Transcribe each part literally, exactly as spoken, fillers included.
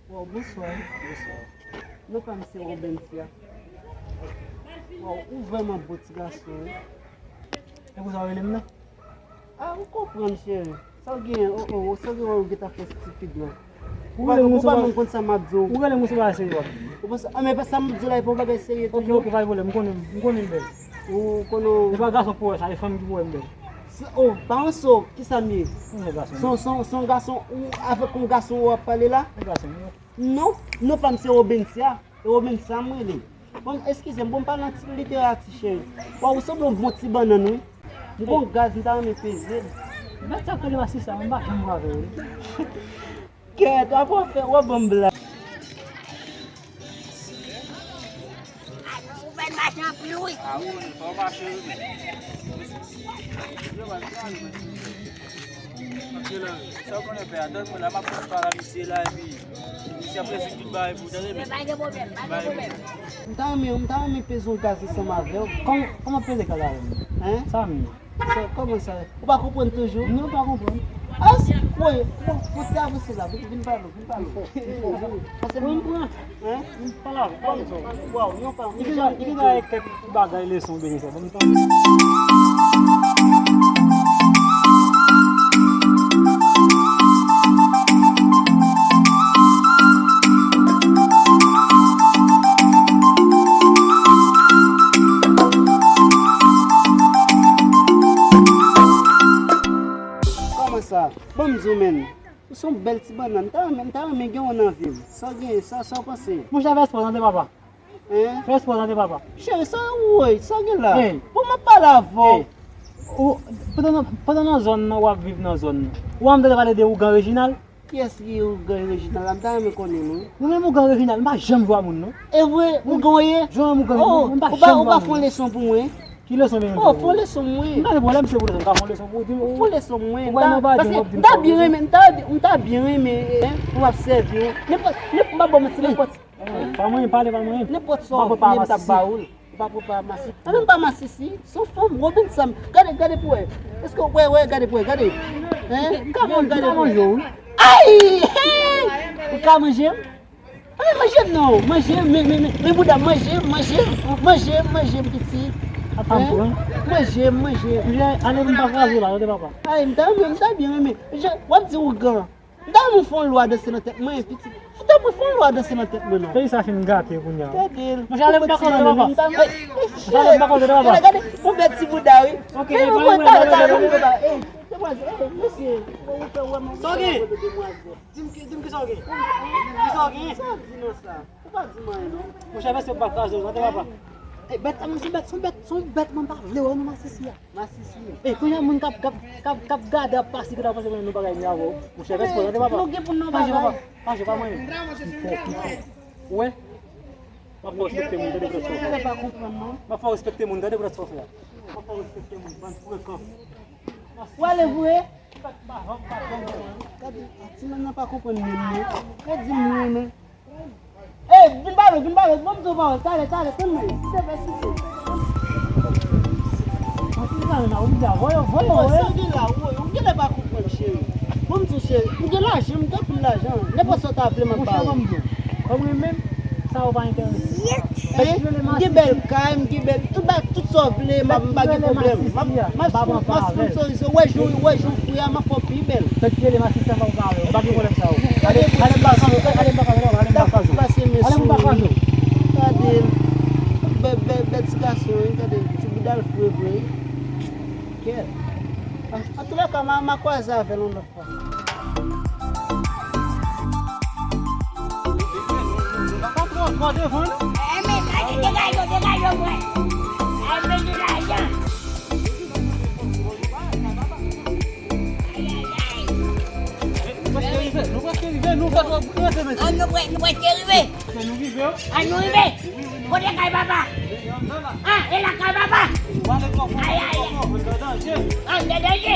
Waw, bonswa. Bonswa. Non pa m se Robensia. Waw, ou vrèman bo ti gason wi. E konsa w rele m nan? Ah, ou konprann cheri. Sa w genyen? Oh, oh, oh, sa w genyen, ou gentan fè stipid la. Ou pa menm konn sa m ap di w. Ou rele m konsa bagay serye w ap di. Ou panse, ah, men sa m ap di w la, e pa yon bagay serye toujou. Ok, ok, pa gen pwoblèm, m konnen, m konnen m bèl. Ou konnen. E pa gason ki pou wè sa, e fanm ki pou wè m bèl. Oh, pa yon so, kisa m ye? Son gason. Son, son, son gason, ou avèk yon gason w ap pale la? Yon gason, wi. Non, non pa m se Robensia. E Robensia m rele. Bon, eskize m, bon, m pa nan ti literati, cheri. Waw, ou sanble yon bon ti bannann, wi. M gon gaz, m ta renmen peze l. Mèt sa k rele m a sista, m pa janm wè avè w, wi. Kèt, w ap fè, w ap ban m blag. Ou fè n mache anpil, wi. Ah, wi, fò w mache, wi. Sa w konnen fè a, tann mwen la, m ap pale a misye la, epi misye ap rezoud tout bagay pou ou, tande, men. Pa gen pwoblèm, pa gen pwoblèm. M ta renmen, m ta renmen peze yon gaz ansanm avè w. Kòman, kòman peze gaz avè m? Hein? Sa m ye? Sa, kòman sa? Ou pa konprann toujou? Non, m pa konprann. Ah, woy, bon, pou ti avanse la, vin, vin pale, vin pale. Pase m pran. Hein? Waw, non pa m. Li gentan, li gentan gen kèk bagay leson beni fè. Ban m tande. Kòman sa? Ban m di w, menn. Ou se yon bèl ti bannann. M ta renmen, m ta renmen gen w nan vi m. Sa w genyen? Sa, sa w panse? Monchè, fè espò tande papa. Hein? Fè espò tande papa. Cheri, sa w woy, sa w gen la? Hey. Bon, m ap pale avè w. Hey. Ou, pandan nan, pandan nan zòn nan, w ap viv nan zòn nan. Ou pa janm tande pale de ougan Reginald? Kiyès ki ougan Reginald la? M ta renmen konnen, non. Ou menm ougan Reginald, m pa janm jwe a moun, non. E vre, ougan w ye? Jwe a moun, ougan, oh, m pa janm jwe a moun. Ou pa fè yon leson pou mwen? Ki leson m gen pou ou? Oh, fè yon leson mwen. M pa gen pwoblèm, se pou leson. M ka fè yon leson pou ou, di m. Fè yon leson mwen. Ou wè, m ta, m ta byen renmen, m ta, m ta byen renmen, eh, pou m ap sèvi w. Nenpòt, nenpòt, m pa ba w manti, nenpòt. Pa mwen, pale pa mwen. Nenpòt sa w vle, m t ap ba ou l. Ou pa pran pa masisi. Mwen menm pa masisi. Se yon fanm, Robinson. Gade, gade pou wè. Èske w wè, wè, gade pou wè, gade. Hein? M ka manje w, m ka manje w, wi. Ay! Hey! Ou ka manje m? Ah, men manje m non, manje m, men, men, men, men bouda m, manje m, manje m, manje m, manje m, pitit. Ap ap pran. Manje m, manje m. Jan, ale m pa kraze w la, tande papa. Ay, m ta renmen, m ta byen renmen. Jan, w ap di ougan. M ta renmen w fè yon lwa danse nan tèt mwen, pitit. Tanpri, fè yon lwa danse nan tèt mwen non. Peyi sa fin gate kounye a. Gade l. Monchè, ale m pa kraze w, papa. Ale m pa kraze w, papa. Gade, gade, yon bèl ti bouda, wi. Ok, eh, pa gen pwoblèm, pa gen pwoblèm. Eh, demwazèl, eh, mesye. Sa w gen? Di m ki, di m kisa w gen. Kisa w gen? Sa w di nan sa? Ou pa di m anyen, non. Monchè, mesye, m pa kraze w, tande papa. Eh, bèt sa, monchè, bèt, se yon bèt, se yon bèt, mwen pa vle wè non, masisi a. Masisi. Eh, kounye a moun k ap, k ap, k ap, k ap gade ap pase, ki ta panse konnen nou pa ka vini avè w. Monchè, mesye, tande papa. Nou gen pou nou bagay. Pa jwe, papa. Pa jwe, pa mwen. Ou wè? M ap fè w respekte moun, tande, frè. Ou pa konprann, non. M ap fè w respekte moun, tande, frè, sa w fè a. M ap fè w respekte moun, bann frekan. W ale vre? Gade, ti moun nan pa konprann menm non. Yo di m wi, men. Ey, vin pale, vin pale, ban m di w pawòl, talè, talè, tann mwen. Silvouplè, silvouplè. An ti talè nan, ou di a, voye, voye, voye. Sa gen la, woy, ou genlè pa konprann, cheri. Ban m di w, cheri, m gen lajan, m gen anpil lajan. Nenpòt sa w ta vle, m ap ba ou. Monchè, ban m di w. Ban m di w, menm sa yo pa enterese m. Hein? M gen bèl kay, m gen bèl, tout ba, tout sa w vle, m ap, m pa gen pwoblèm. M ap, m ap, m ap sponsorize w. Wè jan, wè jan w fre a, m ap fè w pi bèl. Tèt ki rele masisi a, m pa konn avè w. M pa gen pwoblèm sa yo. Ale, ale m pa, ale m pa, ale m pa, ale m pa. Pase mesye. Ale m pa, ale m pa. Gade l. Bèl, bèl, bèl ti gason, wi. Gade l. Ti bouda l fre vre, wi. Kèt. Antoulèka, m a, m a kwaze avè l yon lòt fwa. Nou pa twò, twò devan, non? Eh, men, gade, degaje w, degaje w, mwen. Eh, men, degaje w. Ay, ay, ay. Nou prèske rive, nou prèske rive, nou fè twò bout, nou prèske rive. An, nou prè-, nou prèske rive. An, nou rive. Kote kay papa? Ah, e la kay papa? Ay, ay, ay. An, de danje.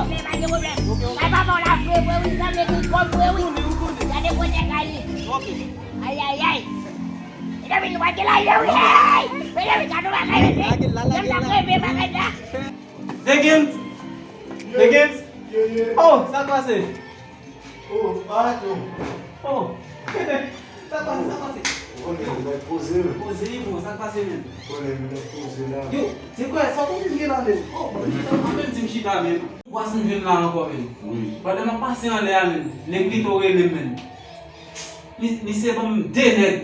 Men pa gen pwoblèm. Kay papa w la vre, vre, wi, sa vle di kòb vre, wi. Gade kote kay li. Ay, ay, ay. Medam, nou pa gen lajan, wi. Hey! Medam, gade bagay, mesye. Medam, ta kreve bagay la. Degens! Degens! Oh, sa k pase? Oh, pa ankò. Oh, Poze, men. Poze, Ivo, sa k pase, menm? Konnen, men, poze la. Yo, se kwè, sa w konn gen la, menm? Oh, bon, m chita, mwen menm di m chita, menm. Bwasn vin la ankò, menm. Wi. Pandan m ap pase anlè a, menm, nèg Lito rele m, menm. Mi-, misye ban m de nèg.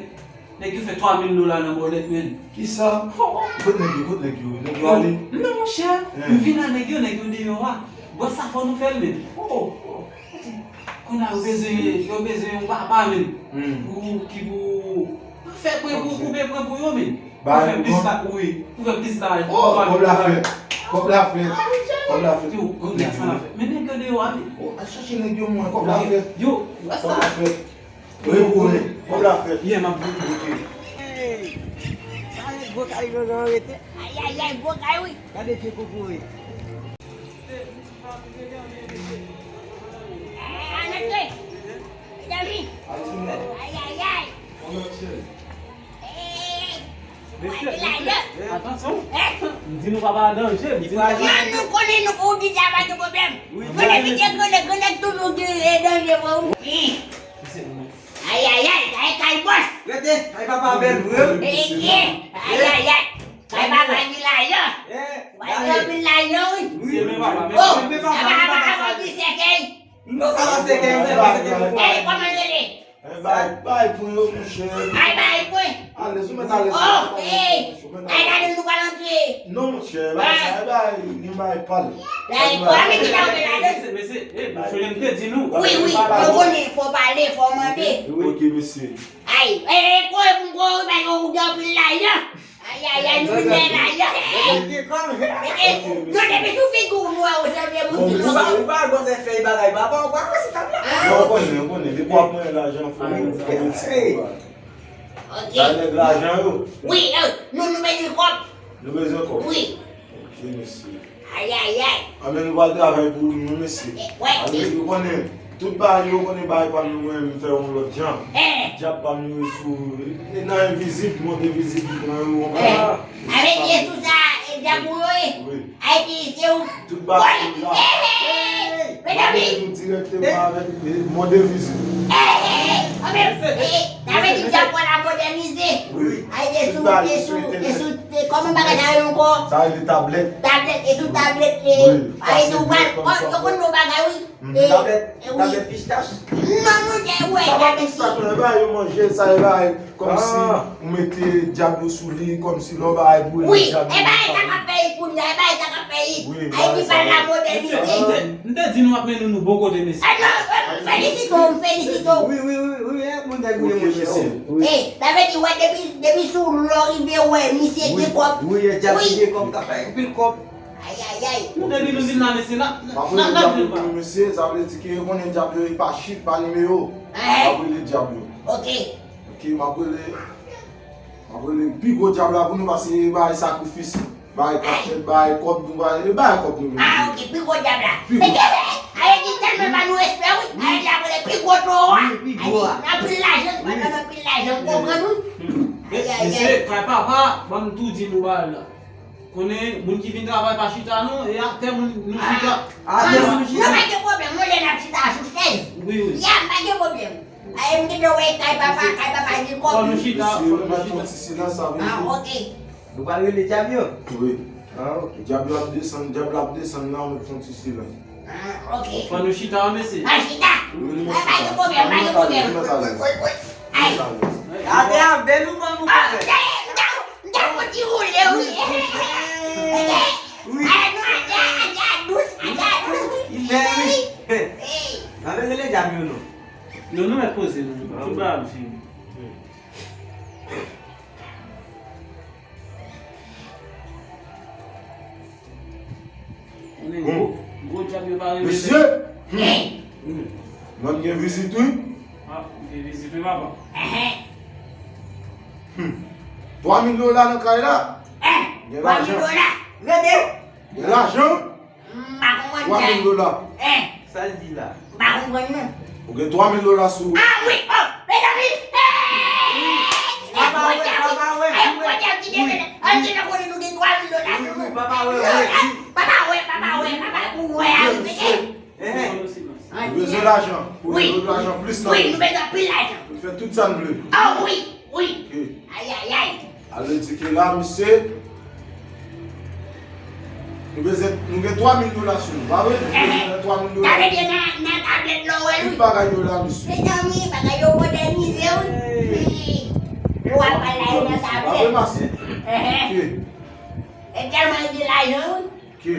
Nèg yo fè twa mil dola nan bòlèt, menm. Kisa? Oh. Kot nèg yo, kot nèg yo? Nèg yo ale? Non, monchè. Hein. M vin a nèg yo, nèg yo deyò a. Bwè sa fò nou fè l, menm. Oh, oh. Kounye a yo bezwen, yo bezwen yon papa menm. Hmm. Pou, ki pou, pou fè pwen pou, pou koupe pwen pou yo menm. Pou fè plis la, wi, pou fè plis la. Oh, kòb la fèt. Kòb la fèt. Kòb la fèt. Yo, gwo nèg sa la fèt. Men nèg yo deyò a, men. Oh, al chache nèg yo mwen, kòb la fèt. Yo, wè sa. Kòb la fèt. Wi, wi, kòb la fèt. Yeah, m ap vin. Ok. Hey! Sa e gwo kay yo nan rete. Ayayay, gwo kay wi. Gade pye kokoye. Antre! Medam! Ayayay! Mesye, mesye, atansyon. M di nou pa ba danje, m di nou pa ba danje. Non, nou konnen nou pou di sa pa gen pwoblèm. Konnen pite konnen, konnen toujou gen danje pou ou. Ayayay, sa e kay bòs. Rete, kay papa bèl vre. Mesye, ayayay. Kay papa ni lajan. Wè gen anpil lajan wi. Wi, men papa, men papa, men papa, men papa, men papa, men papa. Non, sa pa sèkèy, sa pa sèkèy. Ey, kòman l rele? Bay, bay pwen yo, monchè. Ay, bay pwen. Alèz, ou mèt alèz. Oh, ey. Ay, gade, nou pral antre. Non, monchè, bay sa, bay, gen bay pal. Bay pwen, men ki ta wè la de. Mesye, mesye, ey, monchè, m te di nou. Wi, wi, nou konnen, fò pale, fò mande. Ok, mesye. Ay, ey, ey, kò, ey, pou m kò, bay, ou gen anpil lajan. Ayayay, nou vin la, yo. Yo, depi sou figi w, nou wè ou sanble moun ki lòk. Ou pa, ou pa gwosè fèy bagay, papa, ou pa wè se tab la. Non, ou konnen, ou konnen, depi w ap mwen lajan, fò ou, fò ou ti bagay. Ok. Sa nèg lajan yo. Wi, eh, nou, nou bezwen kòb. Nou bezwen kòb. Wi. Ok, mesye. Ayayay. Anben nou pral travay pou nou, mesye. Wè. Anben nou konnen, tout bagay yo konnen bagay pa m yo, mwen m fè yon lòt jan. Dyab pa m yo sou, e nan envizib, monte envizib, li pran yo, konprann? Avè di e sou sa, e dyab ou yo ye? Wi. Ayiti, se ou. Tout bagay la. Medam, nou dirèkteman avèk, e, monte envizib. Anben, e, sa vle di dyab ou la modènize. Wi. Ayiti, e sou, e sou, e sou, e kòman bagay sa yo ankò? Sa rele tablèt. Tablèt, e sou tablèt, e, ayiti, ou pral, yo konn yon bagay, wi. Tablèt, tablèt pistach. Non, monchè, wè, tablèt pistach, non, e bagay yo manje, sa e bagay kòmsi ou mete dyab yo sou li, kòmsi lè w bagay boule dyab yo. Wi, e bagay sa k ap fè l kounye a, e bagay sa k ap fè l. Wi, Ayiti pa la modènite. M te, m te di nou ap mennen nou bon kote, mesye. Ah, non, m felisite w, m felisite w. Wi, wi, wi, wi, wi, e, moun nèg wi, monchè. E, sa vle di, wè, depi, depi sou lò rive, wè, misye gen kòb. Wi, e dyab ki gen kòb, k ap fè anpil kòb. Ayayay. Nou depi nou vin la, mesye, n ap, n ap, n ap jwenn pa. Mesye, sa vle di ke yo konnen dyab yo, e pa chif, pa nimewo. M ap rele dyab yo. Ok. Ok, m ap rele, m ap rele pi gwo dyab la pou nou, paske bay sakrifis, bay kachèt, bay kòb nou, bay, e bay kòb nou. Ah, ok, pi gwo dyab la. Pi gwo. Ayiti tèlman ba nou respè, wi. Ayiti ap rele pi gwo towo a. Wi, pi gwo a. Anpil lajan, anpil lajan, konprann, wi. Ayayay. Mesye, kay papa, ban m tou di nou bagay la. Konnen, moun ki vin travay pa chita non, e atè moun nou chita. Atè moun nou chita. Non, pa gen pwoblèm, yon lè n ap chita sou chèz. Wi, wi. Ya, pa gen pwoblèm. Aye, m gentan wè kay papa, kay papa gen kòb. Fò nou chita, fò nou chita. Mesye, nou mèt fè yon ti silans, sa vle di. Ah, ok. Nou pral rele dyab yo? Wi. Ah, ok. Dyab yo ap desann, dyab la ap desann la, nou mèt fè yon ti silans. Ah, ok. Fò nou chita, mesye. Pa chita. Wi, nou mèt chita. Pa gen pwoblèm, pa gen pwoblèm. Wi, wi, wi. Ay. Atè a bèl ou ban nou, konpè. M ta fouti woule, wi. Wi. Ay, non, atè a, atè a dous, atè a dous, wi. Li bèl, wi. Ey. N a rele dyab yo, non. Non, nou mèt poze, non. Tout bagay ap fini. Konnen gwo, gwo dyab yo pa rele. Mesye! Hmm. Mwen gen vizit, wi. Ah, gen vizit, wi, papa. Hmm. Twa mil dola nan kay la. Gen lajan. Twa mil dola. Rete. Gen lajan. M pa konprann sa. Twa mil dola. Sa l di la? M pa konprann non. Ou gen twa mil dola sou ou. Ah wi, oh, mezanmi! Papa wè, papa wè, wi. An ti nan konnen nou gen twa mil dola sou nou. Papa wè, wi. Papa wè, papa wè, papa pou wè a, wi, mesye. Ou bezwen lajan. Ou bezwen lajan plis nan. Wi, nou bezwen plis lajan. Pou fè tout sa n vle. Oh wi. Wi. Ke. Ayayay. Sa vle di ke la, misye, nou bezwen, nou gen twa mil dola sou nou, pa vre? Nou bezwen twa mil dola. Sa vle di nan, nan tablèt la, w wè l, wi. Tout bagay yo la, misye. Mezanmi, bagay yo modènize, wi. Wi. Lwa pa la, e nan tablèt. Pa vre, Masi? Ehe. Ke. E tèlman li gen lajan, wi. Ke.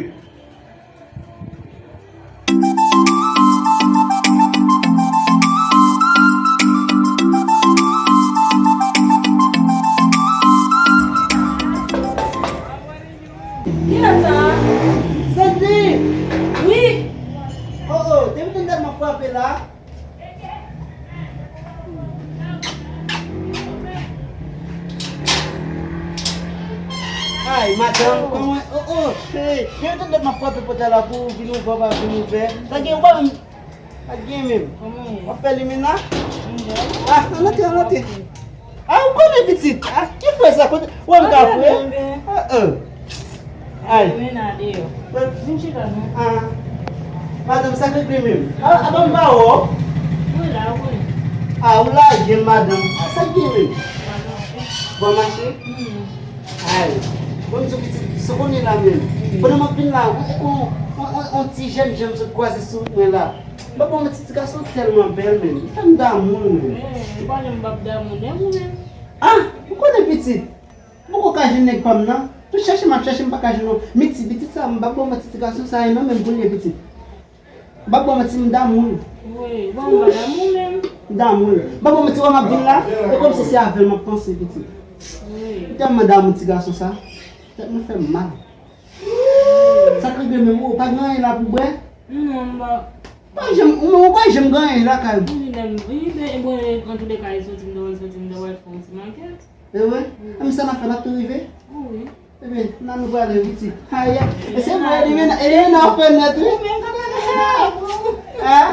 Kilè sa? Sandy! Wi! Oh, oh, depi tande m ap frape la. Ay, madanm, kòman, oh, oh, hey, gen yon tèt m ap frape pòt la pou vin ouvè, pa vin ouvè. Sa gen, ou pa menm, pa gen menm. Kòman w ye? W ap fè limena? M byen. Ah, ann antre, ann antre. Ah, ou konnen pitit. Ah, ki fre sa? Kote, ou wè m ka fre? M byen, m byen. Ah, ah. Ay. Mwen la deyò. Vin chita non. Ah. Madanm, sa k regle menm? Ah, ah, ban m ba w. Mwen la, wi. Ah, ou lage m, madanm. Ah, sa k gen menm? Bon mache? Hmm. Ay. Bon, m di w pitit, sa w konnen la menm. Hmm. Pandan m ap vin la, on, on, on, on, on ti jèn jan m sot kwaze sou wout mwen la. M pa ba w manti, ti gason tèlman bèl menm. Li fè m damou l menm. Eh, ou pa janm p ap damou l, ou menm. Ah, ou konnen pitit. M poko ka jwenn nèg pa m nan. Tou chèche m ap chèche, m pa ka jwenn non. Men ti pitit sa, m p ap ba w manti, ti gason sa renmen m kounye a pitit. M p ap ba w manti, m damou l. Wi, bon, m pa damou menm. M damou l. M p ap ba w manti, wè m ap vin la, e kòmsi se avè l m ap panse pitit. Wi. M tèlman damou ti gason sa. Tèt mwen fè m mal. Sa k regle menm, ou pa gen anyen la pou bwè? Non, m pa. Pa janm, ou, ou pa janm gen anyen lakay ou. Wi, lè m, wi, men, bon, antouleka, e soti m dòmi, soti m dòmi, fè yon ti makèt. E vre? Wi. A, men sa n ap fè, n ap tou rive? Wi. Ebyen, n a nou prale, wi, ti. Ay, ay. E se vre, li men, e li men nan fè nèt, wi. Ou menm, gade, gade, gade. Ah,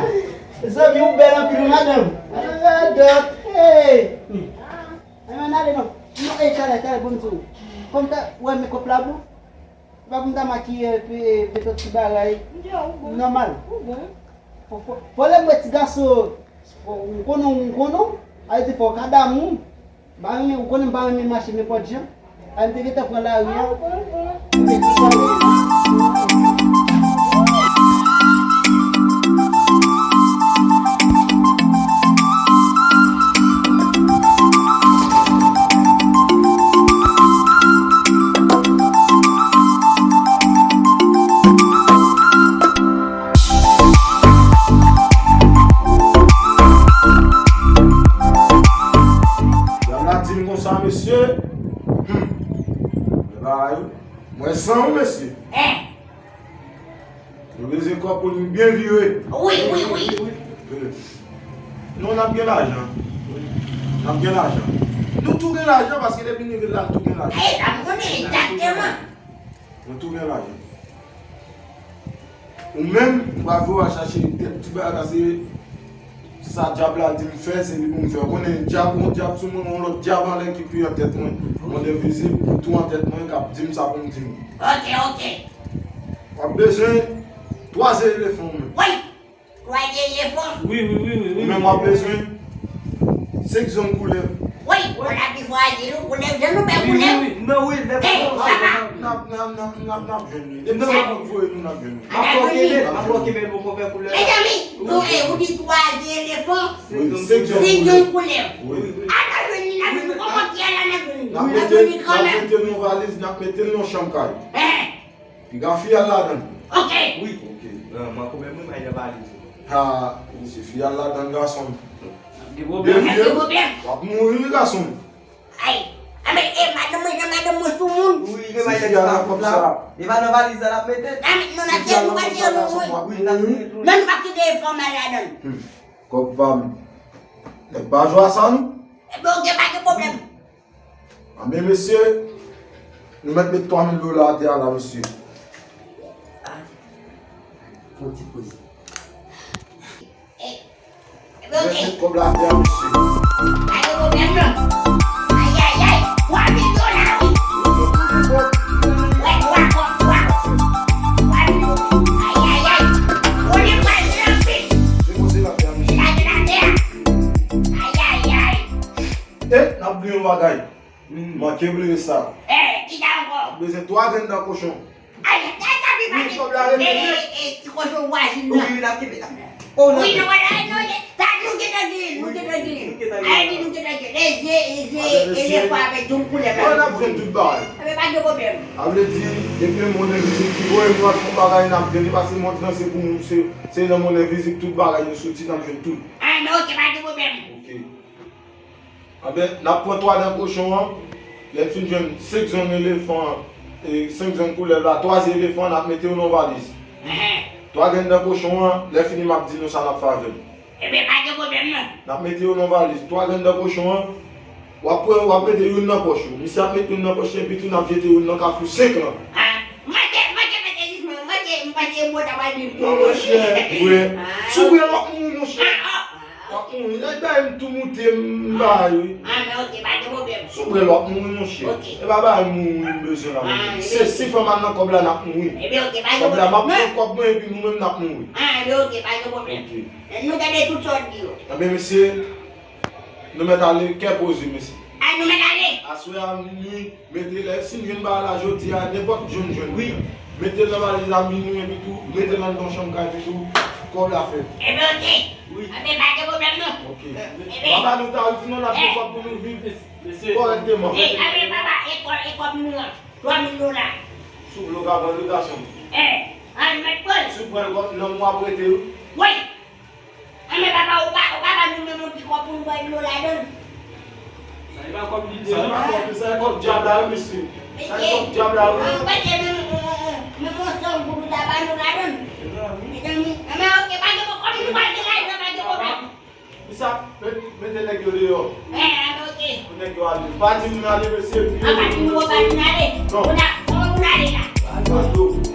zanmi, ou bèl anpil, wi, madanm. Radòt, hey. Ebyen, n ale non. Non, e, talè, talè, bon, m di w. Kòm ta, ou wè mekòp la bon? Epa pou m ta makiye, epi, e, met yon ti bagay nòmal. Ou bon. Fò, fò, fò lè m wè ti gason, fò, m konnen w, m konnen w, a vle di fò w ka damou m. M pa renmen, ou konnen m pa renmen mache nenpòt jan. A, m te gentan pran lari a. Ah, ou bon, ou bon. Dam la di m konsa, mesye. Hmm. Men bagay yo. Mwen san ou, mesye. Hein? Nou bezwen kòb pou nou byen vire. Wi, wi, wi. Vire. Non, n ap gen lajan. N ap gen lajan. Nou tou gen lajan, paske depi nou rive la, nou tou gen lajan. Ey, sa m konnen, egzakteman. Nou tou gen lajan. Ou menm, ou pa vle w al chache kèk ti bagay, paske sa dyab la di m fè, se li pou m fè. Ou konnen dyab, yon dyab sou mwen, yon lòt dyab anlè ki pi an tèt mwen. Yon envizib, tou an tèt mwen, k ap di m sa pou m di m. Ok, ok. W ap bezwen twa zye elefan ou menm. Wi! Twa zye elefan. Wi, wi, wi, wi, wi. Ou menm w ap bezwen senk zong koulèv. Wi, koulèv ki fwa di nou, koulèv jan nou fè koulèv. Wi, wi, wi. Non, wi, lè. Ey, papa. N ap, n ap, n ap, n ap, n ap, n ap jwenn li. Depi se ou k voye nou, n ap jwenn li. M ap fè w kenbe, m ap fè w kenbe l pou w fè koulèv la. Mezanmi, nou, e, ou di twa zye elefan, senk zong koulèv. Wi. A, n ap jwenn li, n ap jwenn li. Kòman ki a la, n ap jwenn li. N ap mete l nan valiz, n ap mete l nan chanm kay. Ehe. Piga fi al ladan. Ok. Wi. Ok. Nan, mwen konbyen moun bay nan valiz ou? Ha, se fi al ladan gason. Gen pwoblèm. Gen pwoblèm. W ap mouri wi gason. Ay. A men, e, madanm mwen, jan madanm mwen sou moun. Wi, gen bagay sa. E pa nan valiz sa l ap mete. A men, non, n ap fè nou pa fè nou. Wi, n ap fè nou. Men nou pa kite fanm al ladan. Hmm. Kòb pa m. Nèg pa jwe a sa non. Ebyen, ok, pa gen pwoblèm. Anben, mesye, nou mèt met twa mil dola atè a la, mesye. Fè yon ti poze. Ebyen, ok. Met kòb la atè a, mesye. Pa gen pwoblèm, non. Ayayay, twa mil dola, wi. Wè, twa kòb, twa kòb. Twa mil dola. Ayayay. Konnen m pral jwe anpil. Depoze l atè a, mesye. Depoze l atè a. Ayayay. E, n ap bliye yon bagay. Manke bliye sa. Eh, ki sa ankò? N ap bezwen twa grenn dan kochon. Ay, ay, sa pi pati. Wi, kòb la rete nèt. Eh, eh, ti kochon vwazin nan. Wi, n ap kenbe la. Wi, nou wè la, nou, sa nou gentan gen, nou gentan gen. Ay, di nou gentan gen. E je, e je, elefan avèk djong koulè. Bon, n ap jwenn tout bagay. Ebyen, pa gen pwoblèm. Sa vle di, depi yon moun envizik ki voye nou al fè yon bagay, n ap jwenn li, paske mond lan se pou nou, se, se nan moun envizik tout bagay yo soti, n ap jwenn tout. Ah, men oke, pa gen pwoblèm. Oke. Anben, n ap pran twa dan kochon an. Lè n fin jwenn senk zong elefan an, e senk zong koulèv la, twa zye elefan an, n ap mete yo nan valiz. Twa grenn dan kochon an, lè fini m ap di nou sa n ap fè avè l. Ebyen, pa gen pwoblèm non. N ap mete yo nan valiz. Twa grenn dan kochon an, w ap pran, w ap mete youn nan pòch ou. Misye ap mete youn nan pòch li, epi tou n ap jete youn nan kafou senk lan. Ah, manke, manke mete jisman, manke, m panse m pral di l. Non, monchè, wi. Ah, si w bwè l, w ap mouri, monchè. Ah, ah. W ap mouri. Nèg bay m tou moute m bay wi. Ah, men oke, pa gen pwoblèm. Si w bwè l, w ap mouri, monchè. Oke. E pa bay mouri m bezwen la, monchè. Se si fanm al nan kòb la, n ap mouri. Ebyen, oke, pa gen pwoblèm. Kòb la, m ap pran kòb mwen, epi nou menm n ap mouri. Ah, ebyen, oke, pa gen pwoblèm. Oke. Nou tande tout sa w di yo. Ebyen, mesye, nou mèt ale, kè poze, mesye. Ah, nou mèt ale. Aswè a, minui, mete lè, si n jwenn bagay la jodi a, nenpòt jou n jwenn. Wi. Mete l nan valiz la, minui, epi tou, mete l anndan chanm kay, epi tou, kòb la fèt. Ebyen, oke. Wi. Ebyen, pa gen pwoblèm, non. Oke. Ebyen. Pa ba nou tarif, non, n ap gen kòb pou nou viv kòrèkteman. Eh, ebyen, papa, e kòb, e kòb nou an, twa mil dola. Si w vle w ka pran li, gason m. Eh, al mèt pran l. Si w pran l kòb, nan mwa prete, wi. Wi. Anben papa, ou pa, ou pa ban nou menm yon ti kòb pou nou bwè dlo ladan l? Sa e pa kòb lidè, sa e pa kòb, sa e kòb dyab la, wi, mesye. Sa e kòb dyab la, wi. Ou pa te menm, menm yon sèl goud ou ta ban nou ladan l? Mezanmi, anben oke, pa gen pwoblèm, kòm nou pa gen lajan, pa gen pwoblèm. Kisa, met-, mete nèg yo deyò. Eh, anben oke. Pou nèg yo ale. Pa di moun ale, mesye, epi yo. Ah, pa di moun, pa di moun ale. Non. Ou ta, ou, ou ale la. Pa di moun.